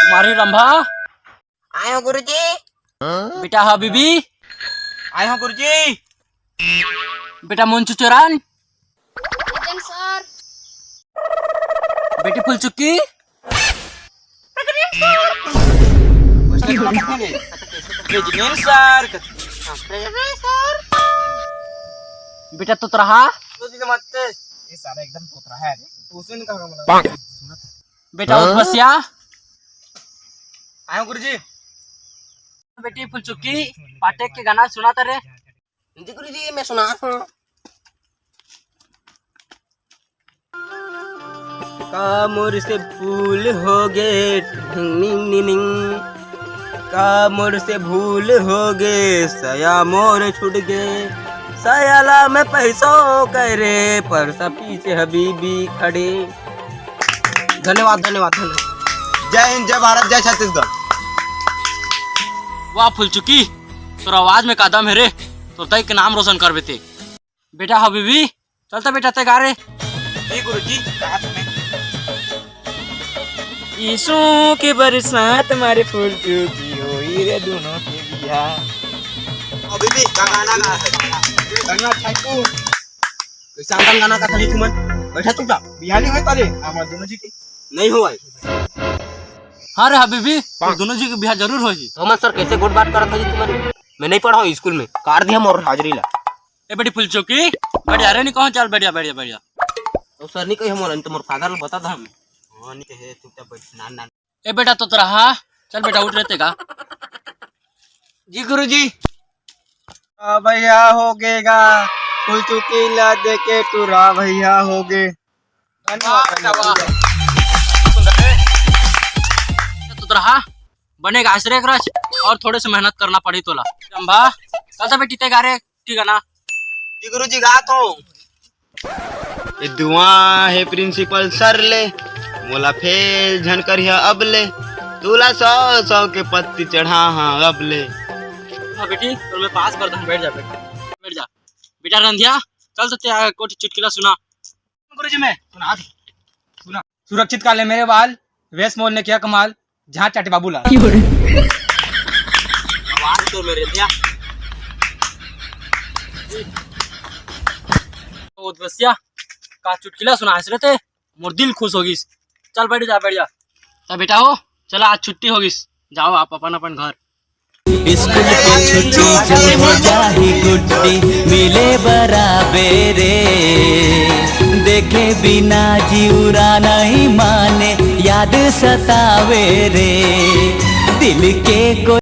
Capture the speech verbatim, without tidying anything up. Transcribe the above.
मारी रंभा। आए हो गुरुजी। बेटा हबीबी। आए हो गुरुजी। बेटा मुंचुचरान। Present sir. बेटी Phulchukki. Present sir. Present sir. बेटा तोतरहा। ये साला एकदम तोतरहा है रे। उसे नहीं कहा। बेटा उर्वशिया। आयो गुरुजी। बेटी फुलचुक्की, पाटेक के गाना सुनाता रे। जी गुरुजी, मैं सुना रहा हूँ। का मोर से भूल हो गे, ढिंग निंग निंग। का मोर से भूल हो गे, सया मोर छूट गे। सयाला में पैसों करे, पर सब पीछे हबीबी खड़े। धन्यवाद, धन्यवाद, धन्यवाद। जय हिंद, जय भारत, जय छत्तीसगढ़। वाह फुलचुकी, तोर आवाज में का दम है रे, तोर दाई के नाम रोशन कर बेटे। बेटा हबीबी, चलता बेटा तैयार है। जी गुरुजी। यीशु के बरसात मारे फुलचुकी होई रे दोनों के बियाह। अभी भी का गाना गा है। धन्यवाद थैंक यू। शानदार गाना का था जी तुमन। बैठा चुपचाप। बिहाली है तारे, हमारे दोनों जी की। नहीं हो भाई। हाँ रे हबीबी, तोर दोनों जी के बिहाव जरूर होही। हमन सर कैसे गोठ बात करत हो जी तुमन? मैं नहीं पढ़ा हूँ स्कूल में, काट दिया मोर हाजिरी ला। ए बेटी फुलचुकी, बैठ जा रे, नहीं कहो, चल बैठ जा, बैठ जा, बैठ जा। तो सर नहीं कही मोर, तो मोर फादर ला बता दा हम। हाँ नहीं कहे, चुपचाप बैठ, नान नान। ए बेटा तोतरहा, चल बेटा उठ रे तैं का। जी गुरुजी। आ भैया हो गेगा, फुलचुकी ला देके टुरा भैया हो गे। धन्यवाद, वाह बेटा, वाह। धन्यवाद। सुंदर है। तो तोतरहा, बनेगा आश्रय रच और थोड़े से मेहनत करना पड़ी तोला। रंभा, चल तो बेटी तैं गा रे, ठीक है ना? जी गुरुजी, गात हूँ। ये दुआ है प्रिंसिपल सर ले, मोला फेल झन करिहा अब ले, तोला सौ सौ के पत्ती चढ़ा हाँ अब ले। हाँ बेटी, तो मैं पास कर दूँ, बैठ जा बेटी, बैठ जा। बेटा रंधिया, चल तो तैं कोठी चुटकुला सुना। गुरुजी मैं सुना दे। सुना। सुरक्षित काल है मेरे बाल, वेश मोल ने किया कमाल, जहाँ चाटे बाबू लाल। आवाज तो मेरे भैया। ओ बसिया, का चुटकुला सुना हस रे तैं, मोर दिल खुश हो गिस। चल बैठ जा, बैठ जा। तो बेटा हो, चला आज छुट्टी हो गिस, जाओ आप अपन अपन घर। स्कूल के छुट्टी जब हो जाही गुड्डी, मिले बराबे रे। देखे बिना जिउरा नहीं माने, याद सतावे रे। दिल के कोई